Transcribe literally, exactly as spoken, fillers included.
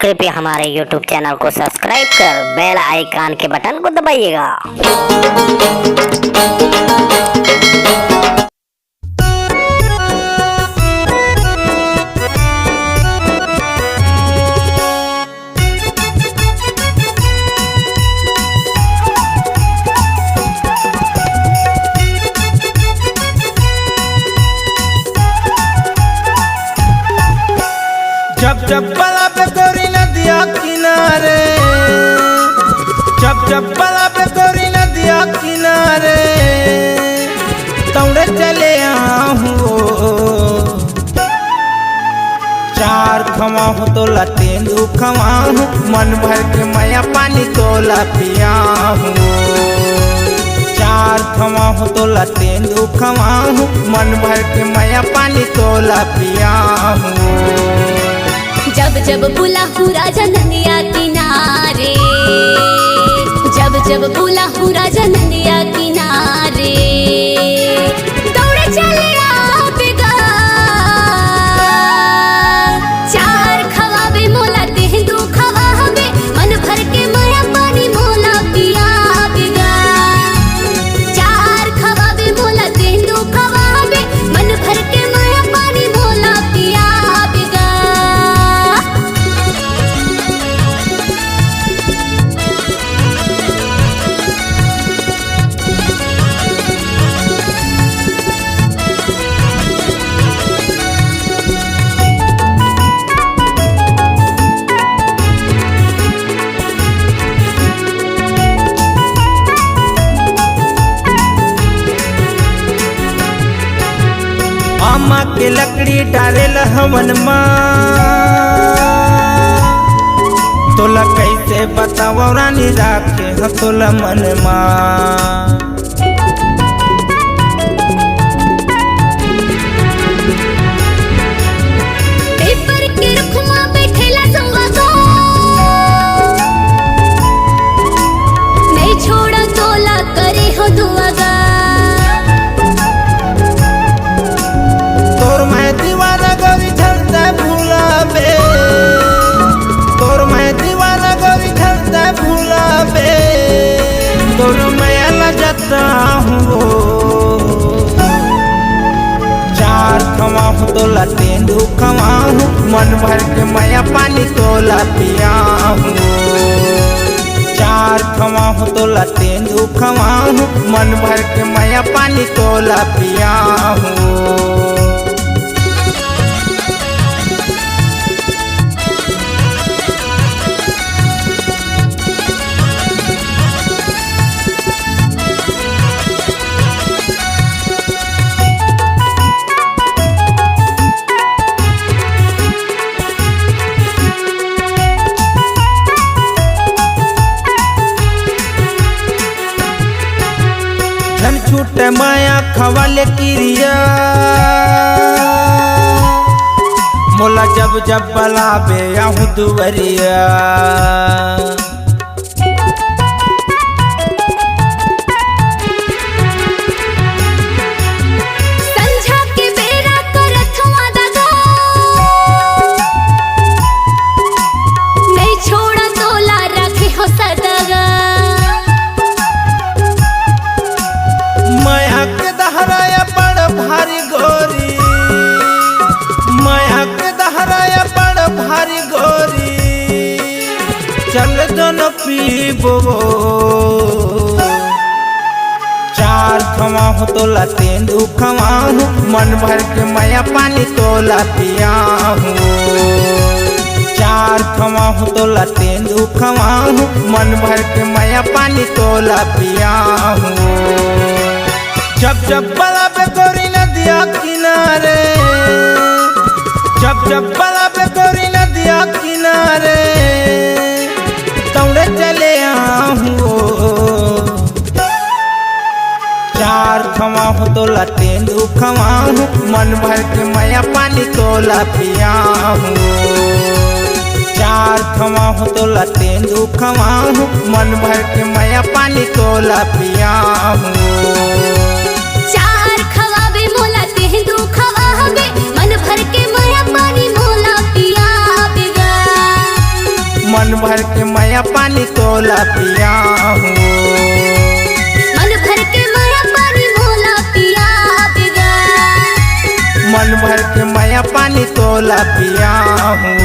कृपया हमारे YouTube channel को सब्सक्राइब कर बेल आइकन के बटन को दबाइएगा। जब जब पलाबे गोरी नदिया किनारे, जब जब पलाबे गोरी नदिया किनारे, तौड़े चले आहूँ। चार खवाहूँ तोला तेंदू खवाहूँ, मन भर के मया पानी तोला पियाहूँ। चार खवाहूँ तोला तेंदू खवाहूँ, मन भर के मया पानी तोला पियाहूँ। जब जब बुलाहूँ राजा नदिया किनारे, जब जब बुलाहूँ राजा नदिया किनारे, दौड़े चले आबे गा। चार खवाबे मोला तेंदू खवाबे, मन भर के मया पानी मोला पियाबे गा। चार खवाबे मोला तेंदू खवाबे, मन भर के मया पानी मोला पियाबे गा। आमा के लकड़ी डारेल हवन मा, तोला कइसे बतावँव रानी राखे हँव तोला मन मा। पीपर के रुख मा बइठेला सुहागो, नइ छोड़ा तोला करे हँव दुआ गा। तोर मैं दीवाना गोरी झन तैं भुलाबे, तोर मैं दीवाना गोरी झन तैं भुलाबे, तोर मया ला जताहूँ। चार खवाहूँ तोला तेंदू खवाहूँ, मन भर के मया पानी तोला पियाहूँ। चार खवाहूँ तोला तेंदू खवाहूँ, मन भर के मया पानी तोला पियाहूँ। झन छूटे मया खवाले किरिया, मोला जब जब बलाबे आहूँ दुवरिया। संझा के बेरा करत हँव दगा, नइ छोड़ा तोला राखे हँव सदागा। मया के दहरा ए बड़ भारी गोरी, मया के दहरा ए बड़ भारी गोरी, चल दोनों पीबो। चार खवाहूँ तोला तेंदू खवाहूँ, मन भर के मया पानी तोला पियाहूँ। चार खवाहूँ तोला तेंदू खवाहूँ, मन भर के मया पानी तोला पियाहूँ। जब जब बलाबे गोरी नदिया किनारे, जब जब बलाबे गोरी नदिया किनारे, तौड़े चले आहूँ। चार खवाहूँ तोला तेंदू खवाहूँ, मन भर के मया पानी तोला पियाहूँ। चार खवाहूँ तोला तेंदू खवाहूँ, मन भर के मया पानी तोला पियाहूँ। चार खवाबे मोला तेंदू खवाबे, मन भर के मया पानी मोला पियाबे गा। मन भर के मया पानी तोला पिया हूँ। मन भर के मया पानी मोला पिया दे गा। मन भर के मया पानी तोला पिया हूँ।